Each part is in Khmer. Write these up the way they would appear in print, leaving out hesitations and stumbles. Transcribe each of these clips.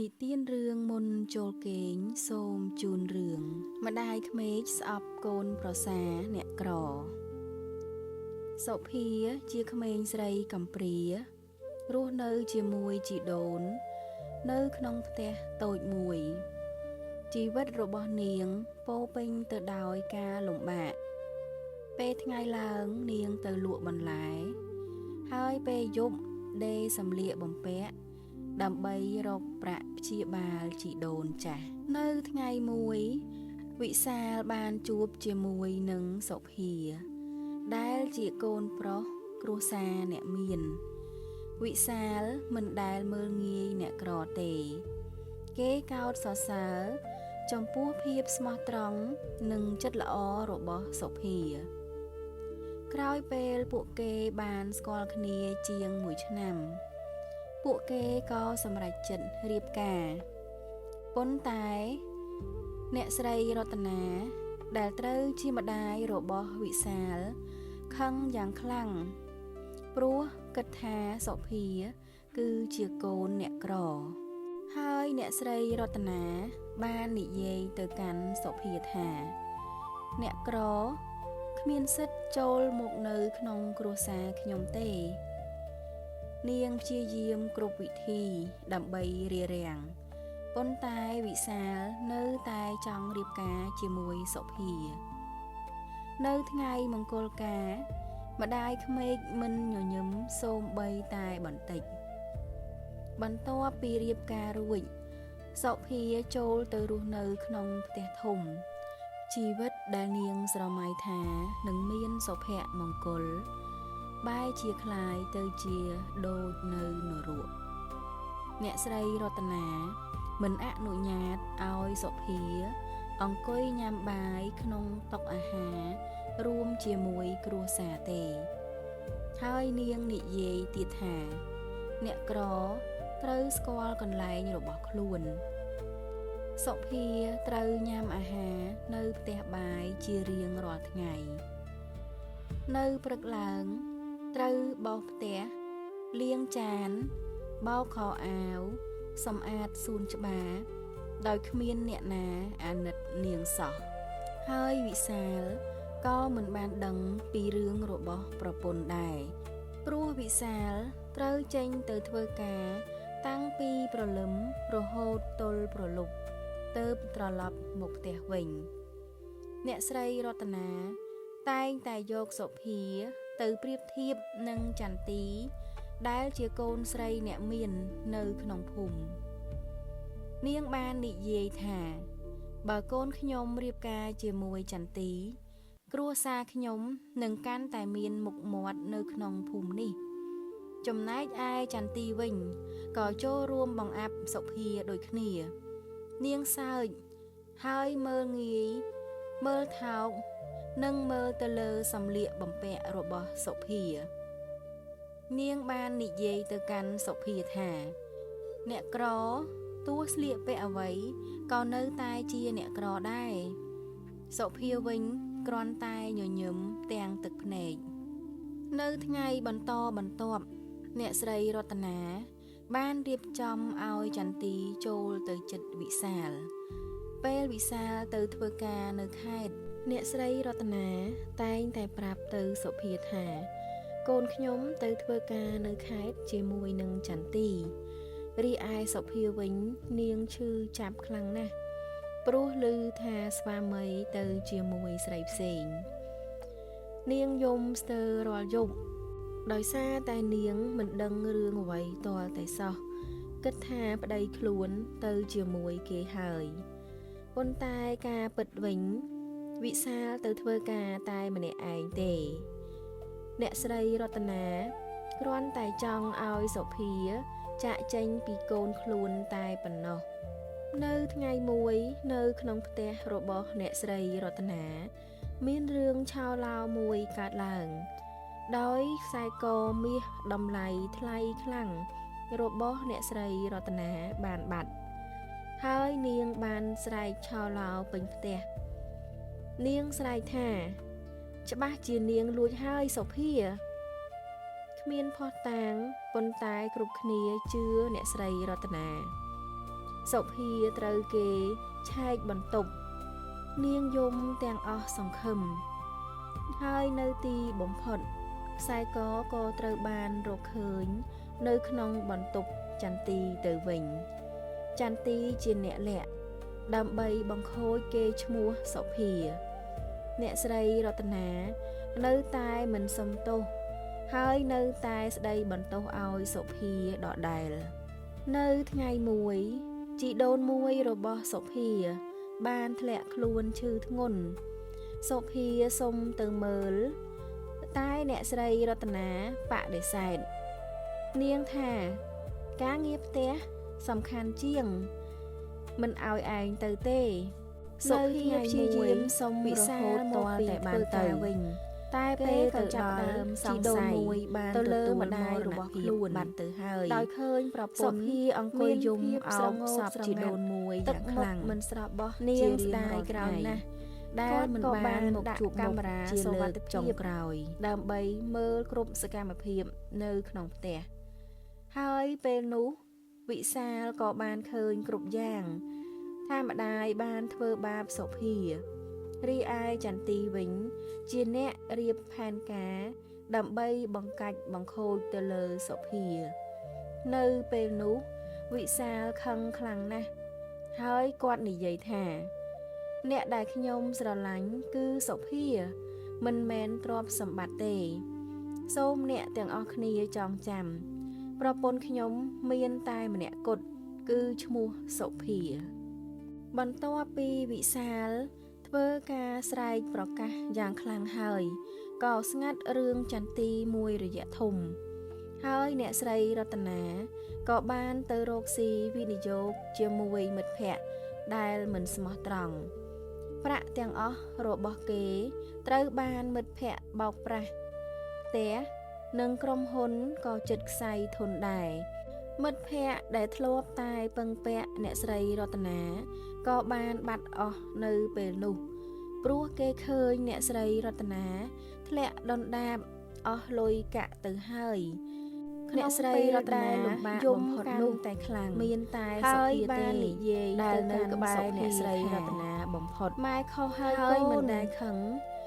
និទានរឿងមុនចូលគេងសូមជូនរឿងម្ដាយក្មេកស្អប់កូនប្រសាអ្នកក្រសុភាជាក្មេងស្រីកំព្រារស់នៅជាមួយជីដូននៅក្នុងផ្ទះតូចមួយជីវិតរបស់នាងពោពេញទៅដោយការលំបាកពេលថ្ងៃឡើងនាងទៅលក់បន្លែហើយពេលយប់ដេរសម្លៀកបំពាក់ដើម្បីរកប្រាក់ព្យាបាលជីដូនចាស់នៅថ្ងៃមួយវិសាលបានជួបជាមួយនឹងសុភាដែលជាកូនប្រុសគ្រួសារអ្នកមានវិសាលមិនដែលមើលងាយអ្នកក្រទេគេកោតសរសើរចំពោះភាពស្មោះត្រង់និងចិត្តល្អរបស់សុភាក្រោយពេលពួកគេបានស្គាល់គ្នាជាង1ឆ្នាំពួកគេក៏សម្រេចចិត្តរៀបការប៉ុន្តែអ្នកស្រីរតនាដែលត្រូវជាម្ដាយរបស់វិសាលខឹងយ៉ាងខ្លាំងព្រោះគិតថាសុភាគឺជាកូនអ្នកក្រហើយអ្នកស្រីរតនាបាននិយាយទៅកាន់សុភាថាអ្នកក្រគ្មានសិទ្ធិចូលមកនៅក្នុងគ្រួសារខ្ញុំទេនាងព្យាយាមគ្រប់វិធីដើម្បីរារាំងប៉ុន្តែវិសាលនៅតែចង់រៀបការជាមួយសុភានៅថ្ងៃមង្គលការម្ដាយក្មេកមិនញញឹមសូម្បីតែបន្តិចបន្ទាប់ពីរៀបការរួចសុភាចូលទៅរស់នៅក្នុងផ្ទះធំជីវិតដែលនាងស្រមៃថានឹងមានសុភមង្គលបែរជាคล้ายទៅជាដូចនៅនរកអ្នកស្រីរតនាមិនអនុញ្ញាតឲ្យសុភាអង្គុយញ៉ាំបាយក្នុងតុអាហាររួមជាមួយគ្រួសារទេហើយនាងនិយាយទៀតថាអ្នកក្រត្រូវស្គាល់កន្លែងរបស់ខ្លួនសុភាត្រូវញ៉ាំអាហារនៅផ្ទះបាយជារៀងរាល់ថ្ងៃនៅព្រឹកឡើងត្រូវបោសផ្ទះលាងចានបោកខោអាវសម្អាតសួនច្បារដោយគ្មានអ្នកណាអាណិតនាងសោះហើយវិសាលក៏មិនបានដឹងពីរឿងរបស់ប្រពន្ធដែរព្រោះវិសាលត្រូវចេញទៅធ្វើការតាំងពីព្រលឹមរហូតទល់ព្រលប់ទើបត្រឡប់មកផ្ទះវិញអ្នកស្រីរតនាតែងតែយកសុភាទៅប្រៀបធៀបនឹងចន្ទីដែលជាកូនស្រីអ្នកមាននៅក្នុងភូមិនាងបាននិយាយថាបើកូនខ្ញុំរៀបការជាមួយចន្ទីគ្រួសារខ្ញុំនឹងកាន់តែមានមុខមាត់នៅក្នុងភូមិនេះចំណែកឯចន្ទីវិញក៏ចូលរួមបង្អាប់សុភាដូចគ្នានាងសើចហើយមើលងាយមើលថោកនិងមើលទៅលើសម្លៀកបំពាក់របស់សុភានាងបាននិយាយទៅកាន់សុភាថាអ្នកក្រទោះស្លៀកពាក់អ្វីក៏នៅតែជាអ្នកក្រដែរសុភាវិញគ្រាន់តែញញឹមទាំងទឹកភ្នែកនៅថ្ងៃបន្តបន្ទាប់អ្នកស្រីរតនាបានរៀបចំឲ្យចន្ទីចូលទៅចិត្តវិសាលពេលវិសាលទៅធ្វើការនៅខេត្តអ្នកស្រីរតនាតែងតែប្រាប់ទៅសុភាថាកូនខ្ញុំទៅធ្វើការនៅខេត្តជាមួយនឹងចន្ទីរីឯសុភាវិញនាងឈឺចាប់ខ្លាំងណាស់ព្រោះឮថាស្វាមីទៅជាមួយស្រីផ្សេងនាងយំស្ទើររាល់យប់ដោយសារតែនាងមិនដឹងរឿងអ្វីទាល់តែសោះគិតថាប្តីខ្លួនទៅជាមួយគេហើយប៉ុន្តែការពិតវិញវិសាលទៅធ្វើការតែម្នាក់ឯងទេអ្នកស្រីរតនាគ្រាន់តែចង់ឲ្យសុភាចាកចេញពីកូនខ្លួនតែប៉ុណ្ណោះនៅថ្ងៃមួយនៅក្នុងផ្ទះរបស់អ្នកស្រីរតនាមានរឿងឆោឡោមួយកើតឡើងដោយខ្សែកមាសតម្លៃថ្លៃខ្លាំងរបស់អ្នកស្រីរតនាបានបាត់ហើយនាងបានស្រែកឆោឡោពេញផ្ទះនាងស្រែកថាច្បាស់ជានាងលួចហើយសុភាគ្មានភស្តុតាងប៉ុន្តែគ្រប់គ្នាជឿអ្នកស្រីរតនា សុភាត្រូវគេឆែកបន្ទប់នាងយំទាំងអស់សង្ឃឹមហើយនៅទីបំផុតខ្សែកក៏ត្រូវបានរកឃើញនៅក្នុងបន្ទប់ចន្ទីទៅវិញចន្ទីជាអ្នកលាក់ដើម្បីបង្ខូចគេឈ្មោះសុភាអ្នកស្រីរតនានៅតែមិនសុំទោសហើយនៅតែស្ដីបន្ទោសឲ្យសុភាដដែលនៅថ្ងៃមួយជីដូនមួយរបស់សុភាបានធ្លាក់ខ្លួនឈឺធ្ងន់សុភាសុំទៅមើលតែអ្នកស្រីរតនាបដិសេធនាងថាការងារផ្ទះសំខាន់ជាងមិនឲ្យឯងទៅទេសុភាព្យាយាមសុំរហូតទាល់តែបានទៅវិញតែពេលទៅចាប់ដើមសង្ស័យបានទៅលើម្ដាយរបស់ខ្លួនបាត់ទៅហើយដោយឃើញប្រពន្ធសុភាអង្គុយយំអោបសពជីដូនមួយយ៉ាងខ្លាំងមិនស្រស់បោះនាងស្ដាយក្រោយណាស់ដែលមិនបានមកជួបកាមេរ៉ាសុវត្ថិភាពចុងក្រោយដើម្បីមើលគ្រប់សកម្មភាពនៅក្នុងផ្ទះហើយពេលនោះវិសាលក៏បានឃើញគ្រប់យ៉ាងថាម្ដាយបានធ្វើបាបសុភារីឯចន្ទីវិញជាអ្នករៀបផែនការដើម្បីបង្កាច់បង្ខូចទៅលើសុភានៅពេលនោះវិសាលខឹងខ្លាំងណាស់ហើយគាត់និយាយថាអ្នកដែលខ្ញុំស្រឡាញ់គឺសុភាមិនមែនទ្រព្យសម្បត្តិទេសូមអ្នកទាំងអស់គ្នាចងចាំប្រពន្ធខ្ញុំមានតែម្នាក់គត់គឺឈ្មោះសុភាបន្ទាប់ពីវិសាលធ្វើការស្រែកប្រកាសយ៉ាងខ្លាំងហើយក៏ស្ងាត់រឿងចន្ទីមួយរយៈធំហើយអ្នកស្រីរតនាក៏បានទៅរកស៊ីវិនិយោគជាមួយមិត្តភ័ក្តិដែលមិនស្មោះត្រង់ប្រាក់ទាំងអស់របស់គេត្រូវបានមិត្តភ័ក្តិបោកប្រាស់ផ្ទះនិងក្រុមហ៊ុនក៏ចិត្តខ្សែធនដែរមិត្តភ័ក្តិដែលធ្លាប់តែពឹងពាក់អ្នកស្រីរតនាក៏បានបាត់អស់នៅពេលនោះព្រោះគេឃើញអ្នកស្រីរតនាធ្លាក់ដុនដាបអស់លុយកាក់ទៅហើយអ្នកស្រីរតនាលំបាកបំផុតនោះតែខ្លាំងមានតែសុភាទេនិយាយដែលនៅក្បែរអ្នកស្រីរតនាបំផុតម៉ែខុសហើយមិនដែលខឹង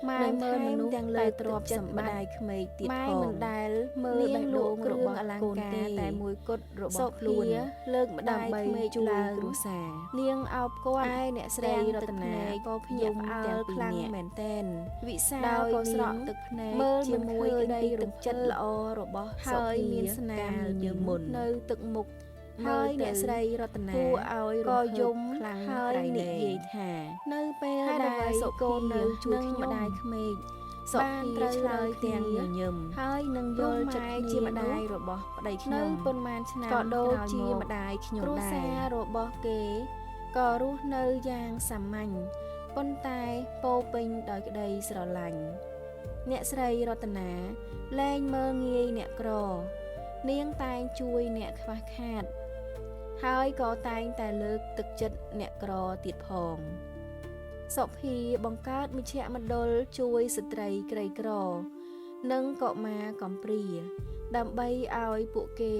ម៉ែមើលមនុស្សទាំងលើទ្រព្យសម្បត្តិក្មេកទៀតផងម៉ែមិនដែលមើលបេះដូងរបស់កូនទេតែមួយគត់របស់ខ្លួនលើកម្ដាយក្មេកជួយគ្រួសារនាងអោបគាត់ឯអ្នកស្រីរតនាក៏ភ្ញាក់ផ្អើលខ្លាំងមែនទែនវិសាលក៏ស្រក់ទឹកភ្នែកមើលជាមួយក្តីរំចិត្តល្អរបស់សុភាមានស្នាមញញឹមមុននៅទឹកមុខហើយអ្នកស្រីរតនាគួរឲ្យក៏យំខ្លាំងហើយនិយាយថានៅពេលដែលសុកូននៅជួយខ្ញុំម្ដាយក្មេកសុភាត្រូវឆ្លើយទាំងញញឹមហើយនឹងយល់ចិត្តជាម្ដាយរបស់ប្តីខ្ញុំនៅប៉ុន្មានឆ្នាំក៏ដូចជាម្ដាយខ្ញុំដែរគ្រួសាររបស់គេក៏រស់នៅយ៉ាងសាមញ្ញប៉ុន្តែពោពេញដោយក្តីស្រឡាញ់អ្នកស្រីរតនាលែងមើលងាយអ្នកក្រនាងតែងជួយអ្នកខ្វះខាតហើយក៏តែងតែលើកទឹកចិត្តអ្នកក្រទៀតផងសុភាបង្កើតមជ្ឈមណ្ឌលជួយស្ត្រីក្រីក្រនិងកុមារកំព្រាដើម្បីឲ្យពួកគេ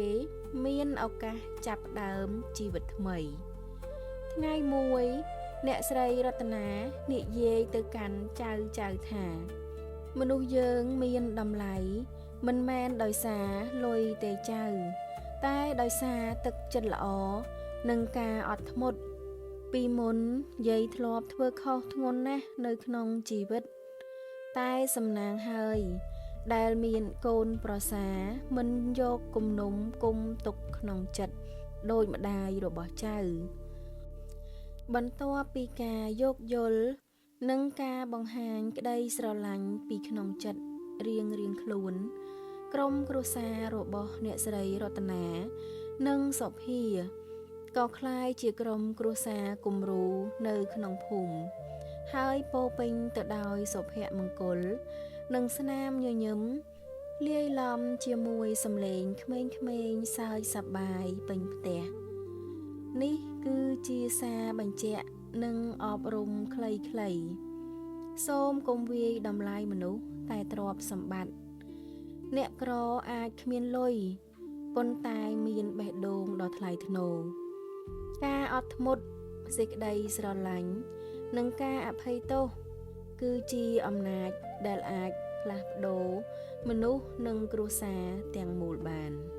មានឱកាសចាប់ផ្ដើមជីវិតថ្មីថ្ងៃមួយអ្នកស្រីរតនានិយាយទៅកាន់ចៅចៅថាមនុស្សយើងមានតម្លៃមិនមែនដោយសារលុយទេចៅតែដោយសារទឹកចិត្តល្អនិងការអត់ធ្មត់ពីមុនយាយធ្លាប់ធ្វើខុសធ្ងន់ណាស់នៅក្នុងជីវិតតែសំណាងហើយដែលមានកូនប្រសាមិនយកគំនុំគុំទុកក្នុងចិត្តដូចម្ដាយរបស់ចៅបន្ទាប់ពីការយោគយល់និងការបង្ហាញក្តីស្រឡាញ់ពីក្នុងចិត្តរៀងៗខ្លួនក្រុមគ្រួសាររបស់អ្នកស្រីរតនានិងសុភាក៏ក្លាយជាក្រុមគ្រួសារគំរូនៅក្នុងភូមិហើយពោពេញទៅដោយសុភមង្គលនិងស្នាមញញឹមលាយឡំជាមួយសំឡេងក្មេងៗសើចសប្បាយពេញផ្ទះនេះគឺជាសារបញ្ជាក់និងអប់រំខ្លីៗសូមកុំវាយតម្លៃមនុស្សតែទ្រព្យសម្បត្តិអ្នកក្រអាចគ្មានលុយប៉ុន្តែមានបេះដូងដ៏ថ្លៃថ្នូរ ការអត់ធ្មត់សេចក្តីស្រឡាញ់និងការអភ័យទោសគឺជាអំណាចដែលអាចផ្លាស់ប្ដូរមនុស្សនិងគ្រួសារទាំងមូលបាន។